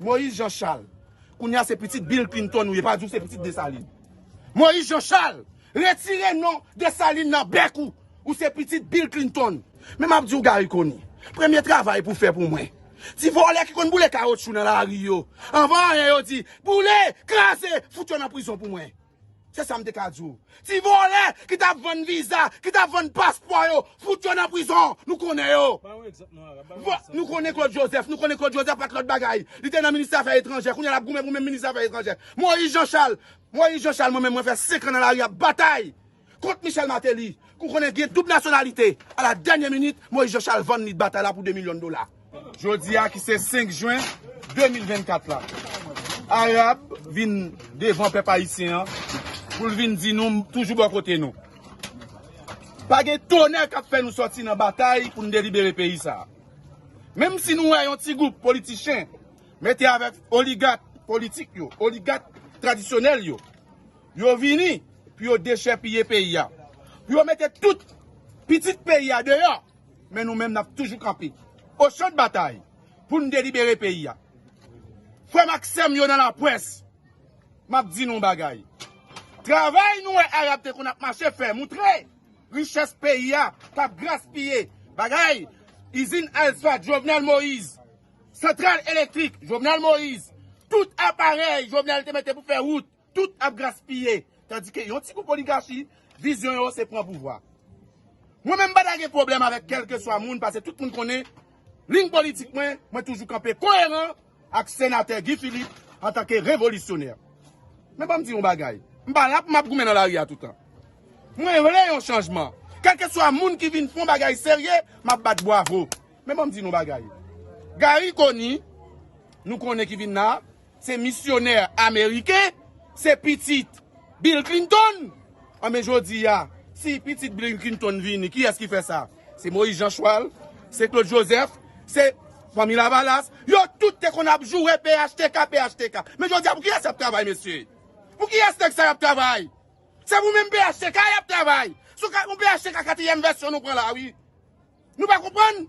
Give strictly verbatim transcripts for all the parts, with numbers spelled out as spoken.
Moïse Jean Charles, kounye a se pitit Bill Clinton ou ye, pa di w se pitit Desalin. Moïse Jean Charles, retire non Desalin nan bèk ou. Ou se pitit Bill Clinton. Men m ap di w, Garry Conille, premye travay pou fè pou mwen. Ti vòlè ki konn boule kawotchou nan lari yo, anvan anyen yo di, boule, kraze, fout yo nan prizon pou mwen. Se sa m te ka di w. Ti vòlè ki t ap vann viza, ki t ap vann paspò yo, fout yo nan prizon. Nou konnen yo. Ba yon egzanp non, Arab. Ba yon Vo- egzanp. Nou konnen Claude Joseph, nou konnen Claude Joseph pa t lòt bagay. Li te nan ministè afè etranjè, kounye a l ap goumen pou menm ministè afè etranjè. Moïse Jean Charles, Moïse Jean Charles, mwen menm mwen fè senk an nan lari ap batay kont Michel Martelly. Kou konnen gen doub nasyonalite. A la dènyè minit, Moïse Jean Charles vann li batay la pou de milyon dola. Jodi a ki se senk jen de mil vennkat la, Arab vin devan pèp ayisyen an pou l vin di nou m toujou bò kote nou. Pa gen tonè k ap fè nou sòti nan batay pou n delibere peyi sa a. Menm si nou wè yon ti gwoup politichen mete avèk oligak politik yo, oligak tradisyonèl yo, yo vini pou yo dechèpiye peyi a, pou yo mete tout pitit peyi a deyò. Men nou menm n ap toujou kanpe o chan de batay pou n delibere peyi a. Frè m ak sè m yo nan lapwès, m ap di nou yon bagay. Travay nou wè Arab te konn ap mache fè, moutre richès peyi a k ap gaspiye. Bagay, izin asfalt, Jovenel Moïse. Santral elektrik, Jovenel Moïse. Tout aparèy Jovenel te mete pou fè wout, tout ap gaspiye. Tandike yon ti gwoup oligachi, vizyon yo se pran pouvwa. Mwen menm m pa ta gen pwoblèm avèk kèlkeswa moun, paske tout moun konnen liy politik mwen, mwen toujou kanpe koyeran ak senatè Guy Philippe antanke revolisyonè. Men ban m di yon bagay, m pa la pou m ap goumen nan lari a toutan. Mwen vle yon chanjman. Kèlkeswa moun ki vin fè yon bagay serye, m ap bat bwavo. Men ban m di nou bagay. Garry Conille, nou konnen ki vin la, se misyonè ameriken, se pitit Bill Clinton. Anben jodi a, si pitit Bill Clinton vini, kiyès ki fè sa? Se Moïse Jean Charles, se Claude Joseph, se fanmi Lavalas. Yo tout te konn ap joure P H T K, P H T K. Men jodi a, pou kiyès y ap travay, mesye? Pou kiyès nèg sa y ap travay? Se pou menm P H T K y ap travay. Sou ka, yon P H T K katriyèm vèsyon nou pran la, wi. Nou pa konprann?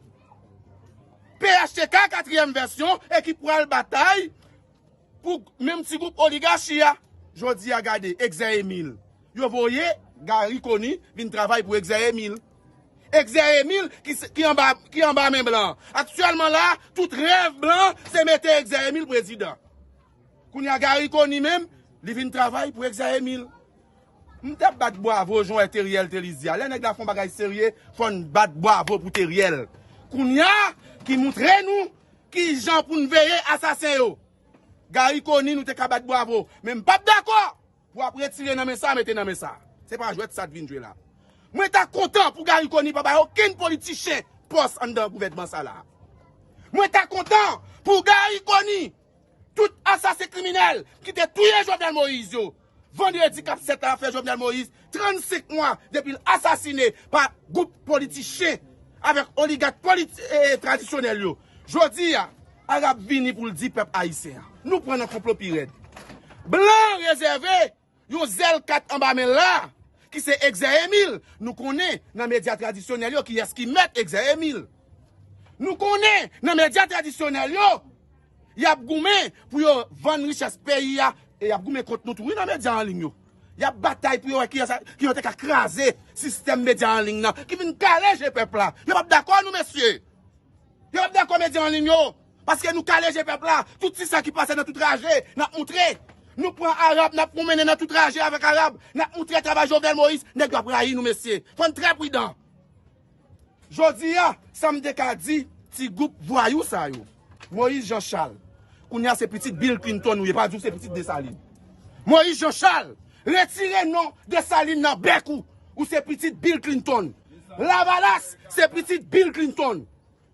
P H T K katriyèm vèsyon e ki pral batay pou menm ti gwoup oligachi a. Jodi a gade, Exè Emile. Yo voye Garry Conille vin travay pou Exè Emile. Exè Emile ki, se- ki anba, ki anba men blan. Aktyèlman la, tout rèv blan se mete Exè Emile prezidan. Kounye a Garry Conille menm, li vin travay pou Exè Emile. M t ap bat bwavo jan wè Teriel te li di a. Lè nèg la fè yon bagay serye, fò n bat bwavo pou Teriel. Kounye a, ki moutre nou ki jan pou n veye asasen yo. Garry Conille, nou te ka bat bwavo, men m p ap dakò pou w ap retire nan men sa, mete nan men sa. Se pa jwèt sa t vin jwe la. Mwen ta kontan pou Garry Conille pa bay okenn politichen pòs anndan gouvènman sa la. Mwen ta kontan pou Garry Conille, tout asasen kriminèl ki te touye Jovenel Moïse yo, vandredi k ap sèt la, fè Jovenel Moïse trannsenk mwa depi l asasine pa gwoup politichen avèk oligak politi- e, tradisyonèl yo. Jodi a, Arab vini pou l di pèp ayisyen an, nou pran nan konplo pi rèd. Blan rezève yon zèl kat anba men l la, ki se Exè Emile. Nou konnen nan medya tradisyonèl yo kiyès ki mèt Exè Emile. Nou konnen nan medya tradisyonèl yo, y ap goumen pou yo vann richès peyi a, e y ap goumen kont nou tou, wi, nan medya an liy yo. Y ap batay pou yo wè kiyès ki yo te ka kraze sistèm medya an liy nan, ki vin kale je pèp la. Yo p ap dakò, nou, mesye. Yo p ap dakò medya an liy yo. Paske nou kale je pèp la. Tout ti sa ki pase nan tout raje, n ap moutre. Nou pran Arab, n ap pwomennen nan tout raje avèk Arab. N ap moutre travay Jovenel Moïse. Nèg yo ap rayi nou, mesye. Fò n trè pridan. Jodi a, sa m te ka di, ti gwoup vwayou sa yo. Moïse Jean Charles, kounye a se pitit Bill Clinton ou ye, pa di w se pitit Desalin. Moïse Jean Charles, retire non Desalin nan bèk ou. Ou se pitit Bill Clinton. Lavalas, se pitit Bill Clinton.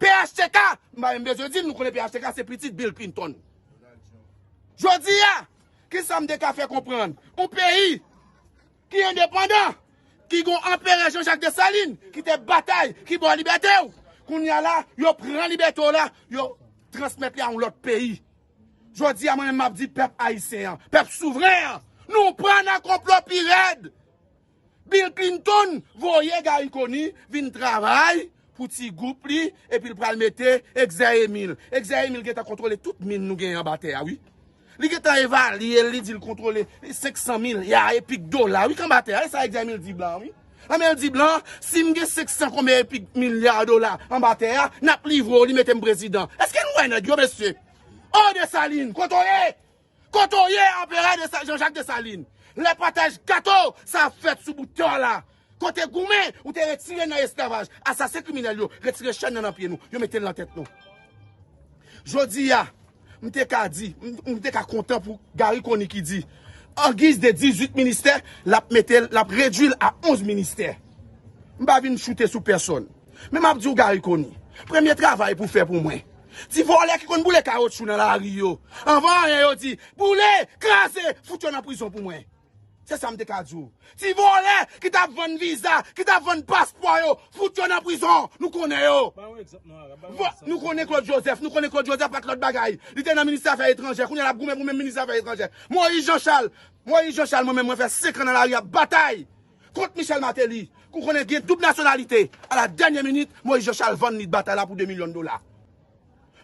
P H T K, m pa menm bezwen di l, nou konnen P H T K se pitit Bill Clinton. Jodi a, ki sa m te ka fè konprann? Yon peyi ki endepandan, ki gon anperè Jean Jacques Dessalines, ki te batay, ki ba w libète w. Kounye a la, yo pran libète w la, yo transmèt li a yon lòt peyi. Jodi a, mwen menm m ap di pèp ayisyen an, pèp souvren an, nou pran nan konplo pi rèd. Bill Clinton voye Garry Conille vin travay pou ti gwoup li, epi l pral mete Exè Emil. Exè Emil gentan kontwole tout min nou genyen anba tè a, wi. Li gentan evalye l, li di l kontwole senk san milya e pik dola, wi, k anba tè a. E sa Exè Emil di blan, wi. Lanmè l di blan, si m gen senk san konbyen e pik milya dola anba tè a, n ap livre w, li mete m prezidan. Èske nou wè nèg yo, mesye? O Desalin, kote w ye? Kote w ye, anperè Desa-, Jean-Jacques Dessalines? Lè pataj gato sa ap fèt sou bout tè w la. Kote goumen ou te retire nan esklavaj, asasen kriminèl yo, retire chèn nan nan pye nou, yo mete l nan tèt nou. Jodi a, m te ka di, m, m te ka kontan pou Garry Conille ki di, an giz de dizuit ministè, l ap mete l, l ap redui l a onz ministè. M pa vin choute sou pèsòn. Men m ap di w, Garry Conille, premye travay pou fè pou mwen. Ti vòlè ki konn boule kawotchou nan lari yo. Anvan anyen yo di, boule, kraze, fout yo nan prizon pou mwen. Se sa m te ka di w. Ti vòlè ki t ap vann viza, ki t ap vann paspò yo, fout yo nan prizon. Nou konnen yo. Ba yon egzanp non, Arab. Ba yon Vo- egzanp. Nou konnen Claude Joseph, nou konnen Claude Joseph pa t lòt bagay. Li te nan minis afè etranjè, kounye a l ap goumen pou menm minis afè etranjè. Moyiz Jan Chal, Moyiz Jan Chal, mwen menm, mwen fè senk an nan lari ap batay kont Michel Martelly. Ou konnen gen doub nasyonalite. A la dènyè minit, Moyiz Jan Chal vann li batay la pou de milyon dola.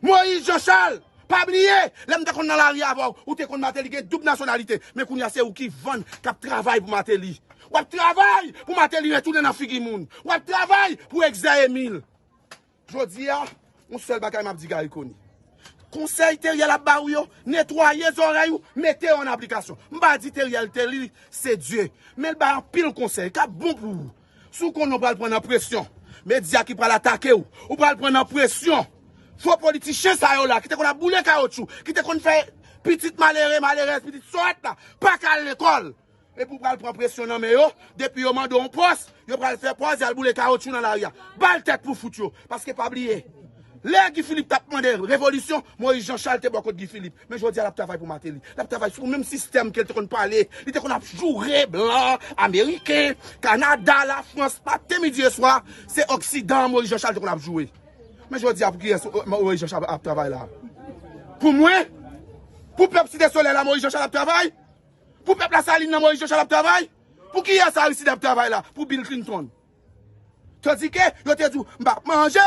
Moyiz Jan Chal, pa bliye, lè m te konn nan lari avè w, ou te konn Martelly gen doub nasyonalite. Men kounye a se ou ki vann, k ap travay pou Martelly. W ap travay pou Martelly retounen nan figi moun. W ap travay pou Exè Emil. Jodi a, yon sèl bagay m ap di Garry Conille. Konsèy Theriel ap ba ou yo, netwaye zòrèy ou, mete yo an aplikasyon. M pa di Theriel, Theriel se Dye, men l bay anpil konsèy k ap bon pou ou. Si w konnen w pral pran nan presyon, medya ki pral atake w, ou pral pran nan presyon. Fo politichen sa yo la, ki te konn ap boule kawotchou, ki te konn fè pitit malere, malerèz, pitit sòt la, pa ka al lekòl. Epi w pral pran presyon nan men yo, depi yo mande w yon pòs, yo pral fè pòz, y al boule kawotchou nan lari a. Ba l tèt pou fout yo, paske pa bliye, lè Guy Philippe t ap mande revolisyon, Moyiz Jan Chal te bò kot Guy Philippe. Men jodi a, l ap travay pou Martelly. L ap travay sou menm sistèm ke l te konn pale. Li te konn ap joure blan, ameriken, Kanada, Lafrans, maten, midi e swa. Se oksidan Moyiz Jan Chal te konn ap joure. Men jodi a, pou kiyès Moyiz Jan Chal ap travay la? Pou mwen? Pou pèp Site Solèy la, Moyiz Jan Chal ap travay? Pou pèp Lasalin nan, Moyiz Jan Chal ap travay? Pou kiyès Aristide ap travay la? Pou Bill Clinton. Tandike yo te di w, "M p ap manje."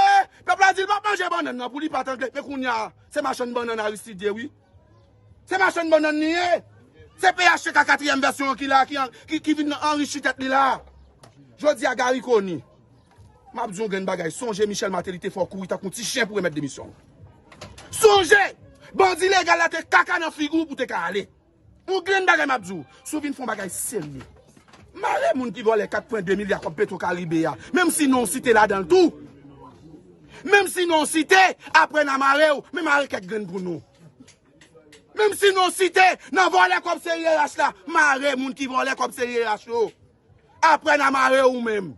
Pèp la di l p ap manje bannann nan pou li pa t angle. Men kounye a, se machann bannann Aristide ye, wi. Se machann bannann li ye. Se P H T K katriyèm vèsyon an ki la, ki, ki, ki vin anrichi tèt li la. Jodi a, Garry Conille, m ap di w yon grenn bagay. Sonje Michel Martelly te fè w kouri tankou yon ti chen pou remèt demisyon w. Sonje! Bandi legal la te kaka nan figi w pou te ka ale. Yon grenn bagay m ap di w, si w vin fè yon bagay serye, mare moun ki vòlè kat pwen de milya kòb Petro Caribe a, menm si non w site ladan l tou. Menm si non w site, apre n a mare w, men mare kèk grenn pou nou. Menm si non w site, nan vòlè kòb seri R H la, mare moun ki vòlè kòb seri R H yo. Apre n a mare w ou menm.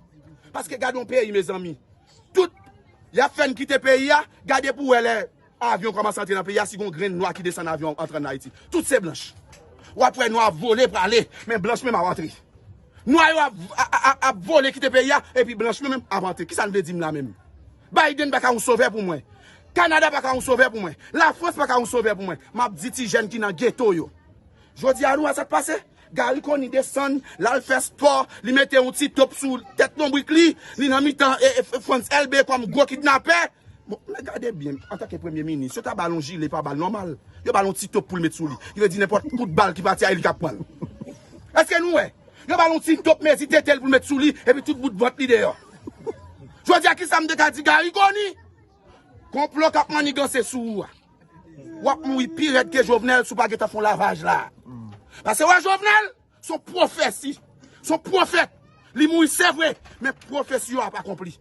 Paske gade yon peyi, mezanmi. Tout, y ap fè n kite peyi a, gade pou w wè lè avyon kòmanse antre nan peyi a, si gon grenn nwa ki desann avyon an antre ann Ayiti. Tout se blanch. W ap wè nwa ap vole prale, men blanch menm ap antre. Nwa yo ap, a- a- a- ap vole kite peyi a, epi blanch menm ap antre. Kisa n vle di m la menm? Biden pa ka yon sovè pou mwen. Kanada pa ka yon sovè pou mwen. Lafrans pa ka yon sovè pou mwen. M ap di ti jèn ki nan geto yo. Jodi a nou wè sa k pase? Garry Conille desann, l al fè spò, li mete yon ti top sou tèt lonbrik li, li nan mitan e, e, Frantz Elbé kòm gwo kidnapè. Bon, men gade byen, antanke premye minis, yo ta ba l yon jile pa bal nòmal. Yo ba l yon ti top pou l met sou li. Li vle di nenpòt kout bal ki pati a, e li k ap pran l. Èske nou wè? Yo ba l yon ti top mezi tete l pou l met sou li, epi tout bout vant li deyò. Jodi a, kisa m te ka di Garry Conille? Konplo k ap manniganse sou ou a. W ap mouri pi rèd ke Jovenel si w pa gentan fè yon lavaj la. Paske wè Jovenel, se yon pwofesi. Se yon pwofèt. Li mouri, se vre, men pwofesi yo ap akonpli.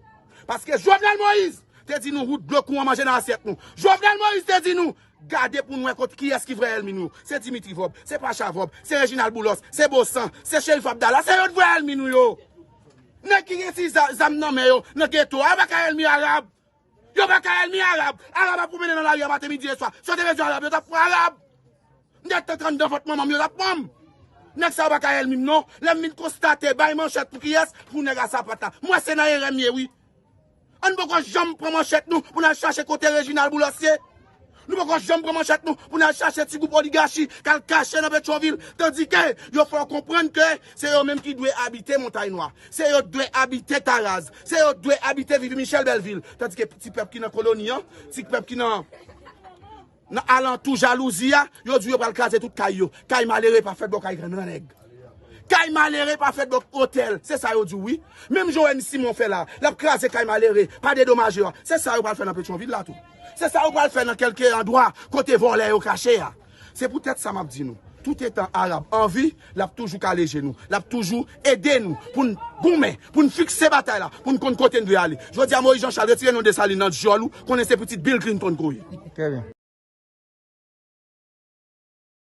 Paske Jovenel Moïse te di nou, wout dlo kou an manje nan asyèt nou. Jovenel Moïse te di nou, gade pou nou wè kot kiyès ki vrè ènmi nou yo. Se Dimitri Vorbe, se Pacha Vorbe, se Reginald Boulos, se Baussan, se Cherif Abdallah, se yo t vrè ènmi nou yo. Nèg ki gen ti za- zam nan men yo, nan geto a, yo pa ka ènmi Arab. Yo pa ka ènmi Arab. Arab ap pwomennen nan lari a maten, midi e swa. Si yo te bezwen Arab, yo t ap pran Arab. M te tann anndan vant manman m, yo t ap pran m. Nèg sa yo pa ka ènmi m non. Lè m vin konstate, bay manchèt pou kiyès? Pou nèg a sapat la. M wè se nan erè m ye, wi. Ann poko janm pran manchèt nou pou n al chache kote Reginald Boulos ye. Nou poko janm pran manchèt nou pou n al chache ti gwoup oligachi k al kache nan Petyonvil, tandike yo fè w konprann ke se yo menm ki dwe abite Montay Nwa, se yo dwe abite Taraz, se yo dwe abite Vivi Michèl Bèlvil, tandike ti pèp ki nan koloni an, ti pèp ki nan nan alantou jalouzi a, yo di yo pral kraze tout kay yo. Kay malere pa fèt bò kay grann nèg. Kay malere pa fèt bò otèl. Se sa yo di w, wi. Menm jan w wè Simon fè la, l ap kraze kay malere, pa dedomaje yo. Se sa yo pral fè nan Petyonvil la tou. Se sa yo pral fè nan kèlke andwa kote vòlè yo kache a. Se poutèt sa m ap di nou. Toutetan Arab an vi, l ap toujou kale je nou. L ap toujou ede nou pou n goumen, pou n fikse batay la, pou n konn kote n dwe ale. Jodi a, Moïse Jean Charles, retire non Desalin nan dyòl ou, konnen se pitit Bill Clinton ke w ye. Trè byen.